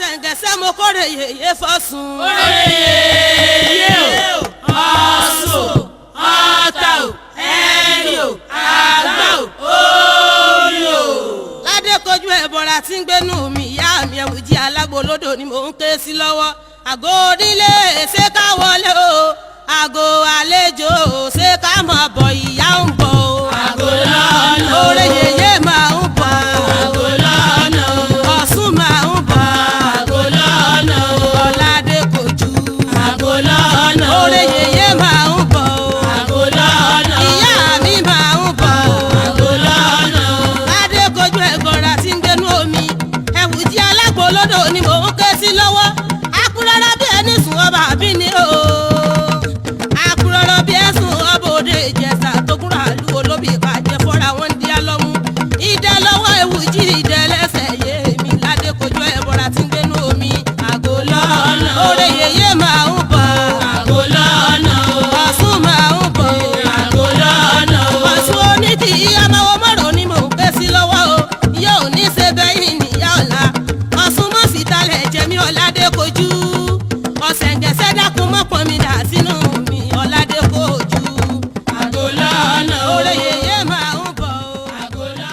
Ọ̀sẹ̀ǹgẹ̀sẹ̀, mo kórè yèyé fọ́sùn. Yèyé o, Ọ̀ṣun o, Ọ̀tà o, Ẹ̀rì o, Àgbà o, Orí o. Ládé kojú ẹ̀bọ̀ra tí ń gbénú mi, ìyá mi ẹ̀wùjí alágbo lódò ni mò ń ké sí lọ́wọ́. Àgọ́ onílé, ṣé ká wọlé o? Àgọ́ àlejò, ṣé ká máa bọ̀? Ìyá ń bọ̀ o. Àgọ́ lọ́nà o. Oore yèyé máa ń bọ̀. Àgọ́ lọ́nà o. Ọ̀ṣun máa ń bọ̀. Àgọ́ lọ́nà o. Ọ̀làdé kojú. Àgọ́ lọ́nà o. Oore yèyé máa ń bọ̀ o. Àgọ́ lọ́nà o. Ìyá mi máa ń bọ̀ o. Àgọ́ lọ́nà o. Ládé kojú ẹ̀gbọ́nra tí ń gbénú omi. Ẹ̀wùjí alágbo lódò ni mò ń ké sí lọ́wọ́. Akúrọ́rọ́ bí ẹni sùn ọba àbí ni o. Akúrọ́rọ́ bí ẹ̀sùn ọba òde Ìjẹ̀ṣà tó kúrò àlú olóbì ìpàjẹ́ fọ́ra wọn di alọ́mú. Ìdẹ lọ́wọ́ ẹ̀wùjí, ìdẹ lẹ́sẹ̀ yé mi. Ládé kojú ẹ̀bọ̀ra tí ń gbénú omi. Àgọ́ lọ́nà o. Oore yèyé máa ń bọ̀. Àgọ́ lọ́nà o. Ọ̀ṣun máa ń bọ̀. Àgọ́ lọ́nà o. Ọ̀ṣun onídìí amáwọ̀ mọ́rọ̀ ni mò ń ké sí lọ́wọ́ o. Yóò ní ṣe bẹ́yìn níyà ọ̀la. Ọ̀ṣun mọ̀ sí talẹ̀ jẹ̀mí ọ̀làdé kojú. Ọ̀sẹ̀ǹgẹ̀sẹ̀, dákun mọ́pọ̀n mi dà sínú mi, ọ̀làdé kojú. Àgọ́ lọ́nà o. Oore yèyé máa ń bọ̀ o. Àgọ́ lọ́nà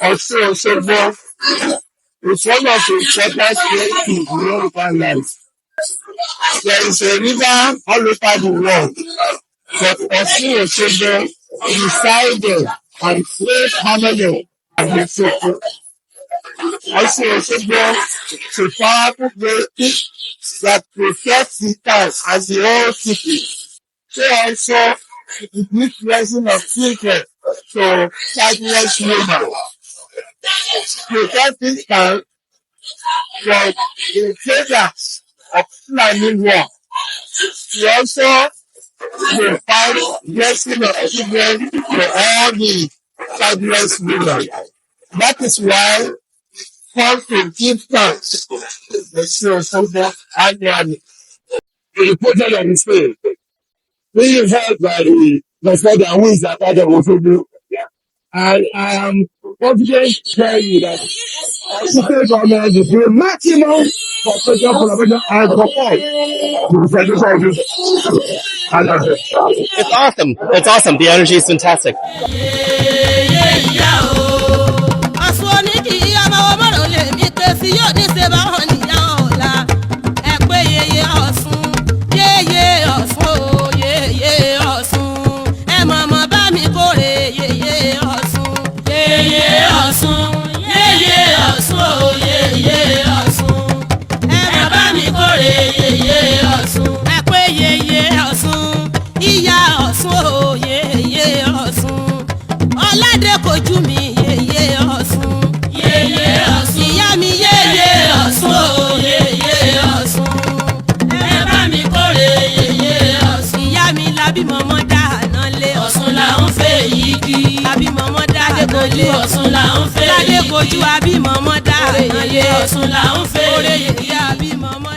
Ọ̀ṣun Òṣogbo is one of the important places in Yoruba land. There is a river all over the world, but Ọ̀ṣun Òṣogbo resided and great harmony and Òṣogbo. Ọ̀ṣun Òṣogbo is a powerful deity that protects the town and the whole city. So also the good blessing of children to childless women. Protect this town from the invaders of Fulani war. He also provide blessing of children to all the childless women. That is why come to give thanks to the Òṣogbo annually. Reported on his face. Being held by the father who is the father of Osogbo. And I am confident to tell you that the government is doing maximum cooperation, collaboration, and support to the federal office. And that's it. It's awesome. It's awesome. The energy is fantastic. Yèyé ìyá o. Ọ̀ṣun onídìí amáwọ̀ mọ́rọ̀ lè mí ké sí, yóò ní ṣe báwọn níyà ọ̀la. Ẹ pé yèyé Ọ̀ṣun, yèyé Ọ̀ṣun o, yèyé Ọ̀ṣun. Ẹ mọ̀mọ́ bá mi kórè yèyé Ọ̀ṣun. Yèyé Ọ̀ṣun, yèyé Ọ̀ṣun o, yèyé Ọ̀ṣun. Ẹ Ẹ bá mi kórè yèyé Ọ̀ṣun. Ẹ pé yèyé Ọ̀ṣun, ìyá Ọ̀ṣun o, yèyé Ọ̀ṣun. Ọ̀làdé kojú mi, yèyé Ọ̀ṣun. Yèyé Ọ̀ṣun. Ìyá mi, yèyé Ọ̀ṣun o, yèyé Ọ̀ṣun. Ẹ bá mi kórè yèyé Ọ̀ṣun. Ìyá mi labí mọ́mọ́ dáná lé. Ọ̀ṣun là ń fẹ́ yìí kí. Àbí mọ́mọ́ dáná lé. Ọ̀ṣun là ń fẹ́ Ládé yìí kí. kojú, àbí mọ́mọ́ dáná lé. Ọ̀ṣun là ń fẹ́ Oore yìí kí. yèyé, àbí mọ́mọ́.